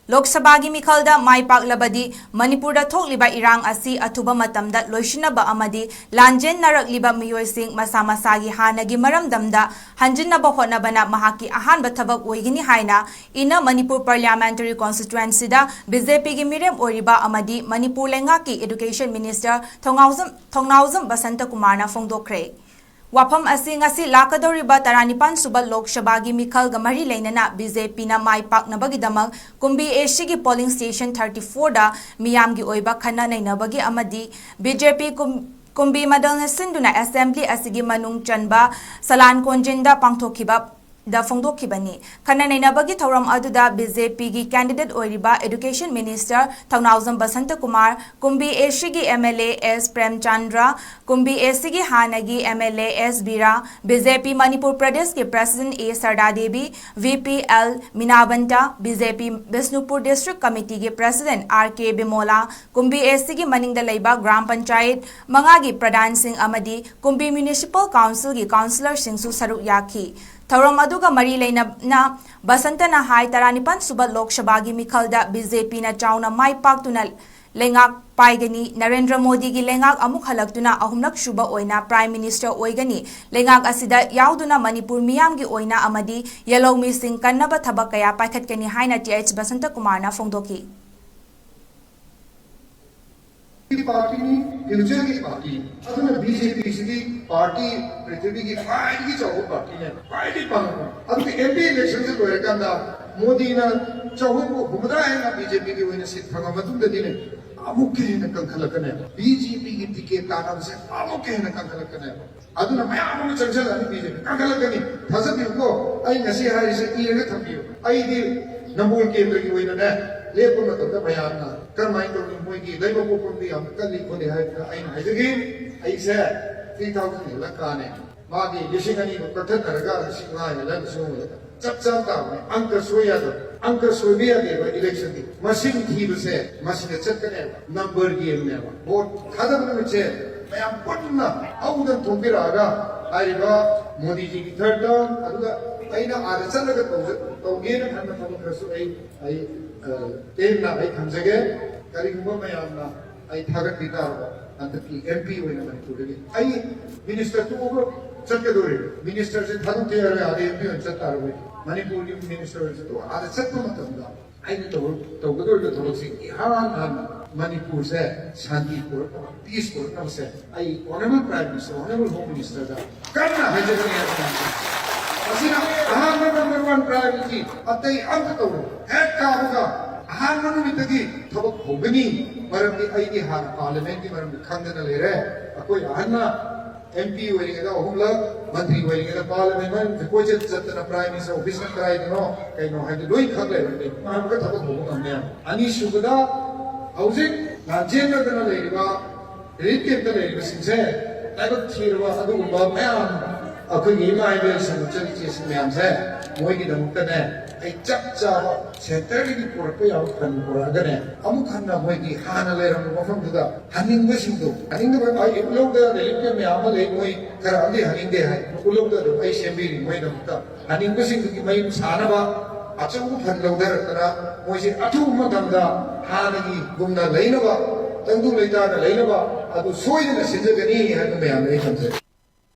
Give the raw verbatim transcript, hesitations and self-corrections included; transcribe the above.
ꯂꯣꯛ ꯁꯚꯥꯒꯤ ꯃꯤꯈꯜꯗ ꯃꯥꯏ ꯄꯥꯛꯂꯕꯗꯤ ꯃꯅꯤꯄꯨꯔꯗ ꯊꯣꯛꯂꯤꯕ ꯏꯔꯥꯡ ꯑꯁꯤ ꯑꯊꯨꯕ ꯃꯇꯝꯗ ꯂꯣꯏꯁꯤꯟꯅꯕ ꯑꯃꯗꯤ ꯂꯥꯟꯖꯦꯟꯅꯔꯛꯂꯤꯕ ꯃꯤꯑꯣꯏꯁꯤꯡ ꯃꯁꯥ ꯃꯁꯥꯒꯤ ꯍꯥꯟꯅꯒꯤ ꯃꯔꯝꯗꯝꯗ ꯍꯟꯖꯤꯟꯅꯕ ꯍꯣꯠꯅꯕꯅ ꯃꯍꯥꯛꯀꯤ ꯑꯍꯥꯟꯕ ꯊꯕꯛ ꯑꯣꯏꯒꯅꯤ ꯍꯥꯏꯅ ꯏꯟꯅ ꯃꯅꯤꯄꯨꯔ ꯄꯥꯔꯂꯤꯌꯥꯃꯦꯟꯇꯔꯤ ꯀꯣꯟꯁꯇꯤꯇ꯭ꯋꯦꯟꯁꯤꯗ ꯕꯤ ꯖꯦ ꯄꯤꯒꯤ ꯃꯤꯔꯦꯞ ꯑꯣꯏꯔꯤꯕ ꯑꯃꯗꯤ ꯃꯅꯤꯄꯨꯔ ꯂꯩꯉꯥꯛꯀꯤ ꯏꯗꯨꯀꯦꯁꯟ ꯃꯤꯅꯤꯁꯇꯔ ꯊꯧꯅꯥꯎꯖꯝ ꯊꯧꯅꯥꯎꯖꯝ ꯕꯁꯟꯇ ꯀꯨꯃꯥꯔꯅ ꯐꯣꯡꯗꯣꯛꯈ꯭ꯔꯦ꯫ ꯋꯥꯐꯝ ꯑꯁꯤ ꯉꯁꯤ ꯂꯥꯛꯀꯗꯧꯔꯤꯕ ꯇꯔꯥꯅꯤꯄꯥꯟ ꯁꯨꯕ ꯂꯣꯛ ꯁꯚꯥꯒꯤ ꯃꯤꯈꯜꯒ ꯃꯔꯤ ꯂꯩꯅꯅ ꯕꯤ ꯖꯦ ꯄꯤꯅ ꯃꯥꯏ ꯄꯥꯛꯅꯕꯒꯤꯗꯃꯛ ꯀꯨꯝꯕꯤ ꯑꯦ ꯁꯤꯒꯤ ꯄꯣꯂꯤꯡ ꯁ꯭ꯇꯦꯁꯟ ꯊꯥꯔꯇꯤ ꯐꯣꯔꯗ ꯃꯤꯌꯥꯝꯒꯤ ꯑꯣꯏꯕ ꯈꯟꯅ ꯅꯩꯅꯕꯒꯤ ꯑꯃꯗꯤ ꯕꯤ ꯖꯦ ꯄꯤ ꯀꯨꯝ-, ꯀꯨꯝꯕꯤ ꯃꯗꯜꯅ ꯁꯤꯟꯗꯨꯅ ꯑꯦꯁꯦꯝꯕ꯭ꯂꯤ ꯑꯁꯤꯒꯤ ꯃꯅꯨꯡ ꯆꯟꯕ ꯁꯂꯥꯟ ꯀꯣꯟꯖꯤꯟꯗ ꯄꯥꯡꯊꯣꯛꯈꯤꯕ ꯗ ꯐꯣꯡꯗꯣꯛꯈꯤꯕꯅꯤ꯫ ꯈꯟꯅ ꯅꯩꯅꯕꯒꯤ ꯊꯧꯔꯝ ꯑꯗꯨꯗ ꯕꯤ ꯖꯦ ꯄꯤꯒꯤ ꯀꯦꯟꯗꯤꯗꯦꯠ ꯑꯣꯏꯔꯤꯕ education minister Thounaojam Basanta Kumar, ꯀꯨꯝꯕꯤ A ꯁꯤꯒꯤ M L A S Premchandra, ꯀꯨꯝꯕꯤ A ꯁꯤꯒꯤ ꯍꯥꯟꯅꯒꯤ M L A S Bira, B J P Manipur ꯄ꯭ꯔꯗꯦꯁꯀꯤ president A Sharda Devi, V P L ꯃꯤꯅꯥꯕꯟꯇ, B J P Bishnupur district ꯀꯃꯤꯇꯤꯒꯤ president R K Bimola, Kumbi A ꯁꯤꯒꯤ ꯃꯅꯤꯡꯗ ꯂꯩꯕ ꯒ꯭ꯔꯥꯝ ꯄꯟꯆꯥꯌꯠ ꯃꯉꯥꯒꯤ ꯄ꯭ꯔꯙꯥꯟꯁꯤꯡ ꯑꯃꯗꯤ ꯀꯨꯝꯕꯤ ꯃ꯭ꯌꯨꯅꯤꯁꯤꯄꯥꯜ ꯀꯥꯎꯟꯁꯤꯜꯒꯤ ꯀꯥꯎꯟꯁꯤꯂꯔꯁꯤꯡꯁꯨ ꯁꯔꯨꯛ ꯌꯥꯈꯤ꯫ ꯊꯧꯔꯝ ꯑꯗꯨꯒ ꯃꯔꯤ ꯂꯩꯅꯅ ꯕꯁꯟꯇꯅ ꯍꯥꯏ, ꯇꯔꯥꯅꯤꯄꯥꯟ ꯁꯨꯕ ꯂꯣꯛ ꯁꯚꯥꯒꯤ ꯃꯤꯈꯜꯗ ꯕꯤ ꯖꯦ ꯄꯤꯅ ꯆꯥꯎꯅ ꯃꯥꯏ ꯄꯥꯛꯇꯨꯅ ꯂꯩꯉꯥꯛ ꯄꯥꯏꯒꯅꯤ, ꯅꯔꯦꯟꯗ꯭ꯔ ꯃꯣꯗꯤꯒꯤ ꯂꯩꯉꯥꯛ ꯑꯃꯨꯛ ꯍꯜꯂꯛꯇꯨꯅ ꯑꯍꯨꯝꯂꯛ ꯁꯨꯕ ꯑꯣꯏꯅ ꯄ꯭ꯔꯥꯏꯝ ꯃꯤꯅꯤꯁꯇꯔ ꯑꯣꯏꯒꯅꯤ, ꯂꯩꯉꯥꯛ ꯑꯁꯤꯗ ꯌꯥꯎꯗꯨꯅ ꯃꯅꯤꯄꯨꯔ ꯃꯤꯌꯥꯝꯒꯤ ꯑꯣꯏꯅ ꯑꯃꯗꯤ ꯌꯦꯜꯍꯧꯃꯤꯁꯤꯡ ꯀꯟꯅꯕ ꯊꯕꯛ ꯀꯌꯥ ꯄꯥꯏꯈꯠꯀꯅꯤ ꯍꯥꯏꯅ ꯇꯤ ꯑꯩꯆ ꯕꯁꯟꯇ ꯀꯨꯃꯥꯔꯅ ꯐꯣꯡꯗꯣꯛꯈꯤ꯫ ꯄꯥꯔꯇꯤꯅꯤ, ꯐ꯭ꯌꯨꯆꯔꯒꯤ ꯄꯥꯔꯇꯤ꯫ ꯑꯗꯨꯅ ꯕꯤ ꯖꯦ ꯄꯤ ꯁꯤꯗꯤ ꯄꯥꯔꯇꯤ ꯄ꯭ꯔꯤꯊꯤꯕꯤꯒꯤ ꯈ꯭ꯋꯥꯏꯗꯒꯤ ꯆꯥꯎꯕ ꯄꯥꯔꯇꯤꯅꯦ, ꯈ꯭ꯋꯥꯏꯗꯒꯤ ꯄꯥꯡꯕ꯫ ꯑꯗꯨꯒ ꯑꯦꯝ ꯄꯤ ꯏꯂꯦꯛꯁꯟꯁꯦ ꯂꯣꯏꯔꯀꯥꯟꯗ ꯃꯣꯗꯤꯅ ꯆꯍꯨꯝ ꯍꯨꯝꯐꯨꯇꯔꯥ ꯍꯦꯟꯅ ꯕꯤ ꯖꯦ ꯄꯤꯒꯤ ꯑꯣꯏꯅ ꯁꯤꯠ ꯐꯪꯉ ꯃꯇꯨꯡꯗꯗꯤꯅꯦ, ꯑꯃꯨꯛꯀ ꯍꯦꯟꯅ ꯀꯟꯈꯠꯂꯛꯀꯅꯦꯕ꯫ ꯕꯤ ꯖꯦ ꯄꯤꯒꯤ ꯇꯤꯀꯦꯠ ꯇꯥꯟꯅꯕꯁꯦ ꯑꯃꯨꯛꯀ ꯍꯦꯟꯅ ꯀꯟꯈꯠꯂꯛꯀꯅꯦꯕ꯫ ꯑꯗꯨꯅ ꯃꯌꯥꯝ ꯑꯃ ꯆꯪꯁꯤꯜꯂꯛꯑꯅꯤ ꯕꯤ ꯖꯦ ꯄꯤ꯫ ꯀꯟꯈꯠꯂꯛꯀꯅꯤ꯫ ꯊꯥꯖꯕꯤꯌꯨꯀꯣ, ꯑꯩ ꯉꯁꯤ ꯍꯥꯏꯔꯤꯁꯦ ꯏꯔꯒ ꯊꯝꯕꯤꯌꯨ꯫ ꯑꯩꯗꯤ ꯅꯝꯕꯣꯜ ꯀꯦꯟꯗ꯭ꯔꯒꯤ ꯑꯣꯏꯅꯅꯦ ꯂꯦꯞꯄ ꯃꯇꯝꯗ ꯃꯌꯥꯝꯅ ꯀꯔꯝꯍꯥꯏꯅ ꯇꯧꯅꯤ, ꯃꯣꯏꯒꯤ ꯂꯩꯕꯥꯛ ꯄꯣꯛꯐꯝꯗꯤ ꯌꯥꯝ ꯀꯜꯂꯤ ꯈꯣꯠꯂꯤ ꯍꯥꯏꯕꯗ ꯑꯩꯅ ꯍꯥꯏꯖꯒꯦ, ꯑꯩꯁꯦ ꯊ꯭ꯔꯤ ꯊꯥꯎꯖꯟ ꯍꯦꯜꯂꯛ ꯀꯥꯅꯦ꯫ ꯃꯥꯒꯤ ꯂꯤꯁꯤꯡ ꯑꯅꯤꯗꯣ ꯀꯛꯊꯠꯅꯔꯒ ꯂꯤꯁꯤꯡ ꯃꯉꯥ ꯍꯦꯜꯂ ꯂꯤꯁꯤꯡ ꯑꯍꯨꯝ ꯍꯦꯜꯂꯛ ꯆꯞ ꯆꯥꯅ ꯇꯥꯕꯅꯦ꯫ ꯑꯪꯀ ꯁꯣꯏ ꯌꯥꯗꯕ, ꯑꯪꯀ ꯁꯣꯏꯕ ꯌꯥꯗꯦꯕ ꯏꯂꯦꯛꯁꯟꯗꯤ꯫ ꯃꯁꯤꯡ ꯊꯤꯕꯁꯦ ꯃꯁꯤꯗ ꯆꯠꯀꯅꯦꯕ, ꯅꯝꯕꯔ ꯒꯦꯝꯅꯦꯕ꯫ ꯚꯣꯠ ꯊꯥꯗꯕ ꯅꯨꯃꯤꯠꯁꯦ ꯃꯌꯥꯝ ꯄꯨꯟꯅ ꯍꯧꯗꯅ ꯊꯣꯛꯄꯤꯔꯛꯑꯒ ꯍꯥꯏꯔꯤꯕ ꯃꯣꯗꯤꯖꯤꯒꯤ ꯊꯔꯠ ꯇꯔꯝ, ꯑꯗꯨꯒ ꯑꯩꯅ ꯑꯥꯗ ꯆꯠꯂꯒ ꯇꯧꯖ- ꯇꯧꯒꯦꯅ ꯈꯟꯕ ꯊꯕꯛ ꯈꯔꯁꯨ ꯑꯩ ꯑꯩ ꯑ, ꯇꯦꯟꯅ ꯑꯩ ꯊꯝꯖꯒꯦ꯫ ꯀꯔꯤꯒꯨꯝꯕ ꯃꯌꯥꯝꯅ ꯑꯩ ꯊꯥꯒꯠꯄꯤ ꯇꯥꯔꯕ, ꯍꯟꯗꯛꯀꯤ ꯑꯦꯝ ꯄꯤ ꯑꯣꯏꯅ ꯃꯅꯤꯄꯨꯔꯗꯒꯤ ꯑꯩ ꯃꯤꯅꯤꯁꯇꯔ ꯇꯣꯛꯑꯒ ꯆꯠꯀꯗꯧꯔꯦ꯫ ꯃꯤꯅꯤꯁꯇꯔꯁꯦ ꯊꯥꯗꯣꯛꯇ ꯌꯥꯔꯣꯏ, ꯑꯥꯗ ꯑꯦꯝ ꯄꯤ ꯑꯣꯏꯅ ꯆꯠ ꯇꯥꯔꯕ꯫ ꯃꯅꯤꯄꯨꯔꯒꯤ ꯃꯤꯅꯤꯁꯇꯔ ꯑꯣꯏꯅ ꯆꯠꯇꯣꯛ ꯑꯥꯗ ꯆꯠꯄ ꯃꯇꯝꯗ ꯑꯩꯅ ꯇꯧꯔ- ꯇꯧꯒꯗꯧꯔꯤꯕ ꯊꯕꯛꯁꯦ ꯏꯍꯥꯟ ꯍꯥꯟꯅ ꯃꯅꯤꯄꯨꯔꯁꯦ ꯁꯥꯟꯇꯤ ꯄꯨꯔꯛꯅꯕ, ꯄꯤꯁ ꯄꯨꯔꯛꯅꯕꯁꯦ ꯑꯩ honourable prime minister, honourable home ꯃꯤꯅꯤꯁꯇꯔꯗ ꯀꯟꯅ ꯍꯥꯏꯖꯒꯅꯤ ꯍꯥꯏꯕ ꯃꯌꯥꯝꯁꯦ꯫ ꯃꯁꯤꯅ ꯑꯍꯥꯟꯕ ꯅꯝꯕꯔ ꯋꯥꯟ ꯄ꯭ꯔꯥꯏꯌꯣꯔꯤꯇꯤ꯫ ꯑꯇꯩ ꯑꯝꯇ ꯇꯧꯔꯣꯏ꯫ ꯍꯦꯛ ꯀꯥꯕꯒ ꯑꯍꯥꯟꯕ ꯅꯨꯃꯤꯠꯇꯒꯤ ꯊꯕꯛ ꯍꯧꯒꯅꯤ꯫ ꯃꯔꯝꯗꯤ ꯑꯩꯗꯤ ꯍꯥꯟꯅ ꯄꯥꯔꯂꯤꯌꯥꯃꯦꯟꯒꯤ ꯃꯔꯝꯗ ꯈꯪꯗꯅ ꯂꯩꯔꯦ꯫ ꯑꯩꯈꯣꯏ ꯑꯍꯟꯅ ꯑꯦꯝ ꯄꯤ ꯑꯣꯏꯔꯤꯉꯩꯗ ꯑꯍꯨꯝꯂꯛ, ꯃꯟꯇ꯭ꯔꯤ ꯑꯣꯏꯔꯤꯉꯩꯗ ꯄꯥꯔꯂꯤꯌꯥꯃꯦꯟ ꯃꯅꯨꯡꯗ ꯀꯣꯏꯆꯠ ꯆꯠꯇꯅ ꯄ꯭ꯔꯥꯏꯝ ꯃꯤꯅꯤꯁꯇꯔ ꯑꯣꯐꯤꯁꯅ ꯀꯗꯥꯏꯗꯅꯣ ꯀꯩꯅꯣ ꯍꯥꯏꯕꯗꯨ ꯂꯣꯏ ꯈꯪ ꯂꯩꯔꯕꯅꯤ꯫ ꯃꯥ ꯑꯃꯨꯛꯀ ꯊꯕꯛ ꯍꯧꯕ ꯉꯝꯃꯦ꯫ ꯑꯅꯤꯁꯨꯕꯗ, ꯍꯧꯖꯤꯛ ꯂꯥꯟꯖꯦꯟꯅꯗꯅ ꯂꯩꯔꯤꯕ ꯔꯤꯂꯤꯐ ꯀꯦꯝꯞꯇ ꯂꯩꯔꯤꯕꯁꯤꯡꯁꯦ ꯂꯥꯏꯕꯛ ꯊꯤꯔꯕ ꯑꯗꯨꯒꯨꯝꯕ ꯃꯌꯥꯝ, ꯑꯩꯈꯣꯏꯒꯤ ꯏꯃꯥ ꯏꯕꯦꯜꯁꯤꯡ, ꯏꯆꯟ ꯏꯆꯦꯁꯤꯡ ꯃꯌꯥꯝꯁꯦ, ꯃꯣꯏꯒꯤꯗꯃꯛꯇꯅꯦ ꯑꯩ ꯆꯞ ꯆꯥꯕ ꯁꯦꯟꯇꯔꯗꯒꯤ ꯄꯨꯔꯛꯄ ꯌꯥꯕ ꯐꯟ ꯄꯨꯔꯛꯑꯒꯅꯦ, ꯑꯃꯨꯛ ꯍꯟꯅ ꯃꯣꯏꯒꯤ ꯍꯥꯟꯅ ꯂꯩꯔꯝꯕ ꯃꯐꯝꯗꯨꯗ ꯍꯟꯅꯤꯡꯕꯁꯤꯡꯗꯣ, ꯍꯟꯅꯤꯡꯗꯕ, ꯑꯩ ꯎꯠꯂꯧꯗ ꯔꯤꯂꯤꯐ ꯀꯦꯝꯞ ꯃꯌꯥꯝ ꯑꯃ ꯂꯩ, ꯃꯣꯏ ꯈꯔ ꯑꯃꯗꯤ ꯍꯟꯅꯤꯡꯗꯦ ꯍꯥꯏ, ꯎꯠꯂꯧꯗ ꯑꯗꯨꯝ ꯑꯩ ꯁꯦꯝꯕꯤꯔꯤ꯫ ꯃꯣꯏꯒꯤꯗꯃꯛꯇ ꯍꯟꯅꯤꯡꯕꯁꯤꯡꯗꯨꯒꯤ ꯃꯌꯨꯝ ꯁꯥꯅꯕ ꯑꯆꯧꯕ ꯐꯟ ꯂꯧꯊꯔꯛꯇꯅ, ꯃꯣꯏꯁꯦ ꯑꯊꯨꯕ ꯃꯇꯝꯗ ꯍꯥꯟꯅꯒꯤꯒꯨꯝꯅ ꯂꯩꯅꯕ, ꯇꯪꯗꯨ ꯂꯩꯇꯥꯅ ꯂꯩꯅꯕ ꯑꯗꯨ ꯁꯣꯏꯗꯅ ꯁꯤꯟꯖꯒꯅꯤ ꯍꯥꯏꯕ ꯃꯌꯥꯝꯗ ꯑꯩ ꯊꯝꯖꯒꯦ꯫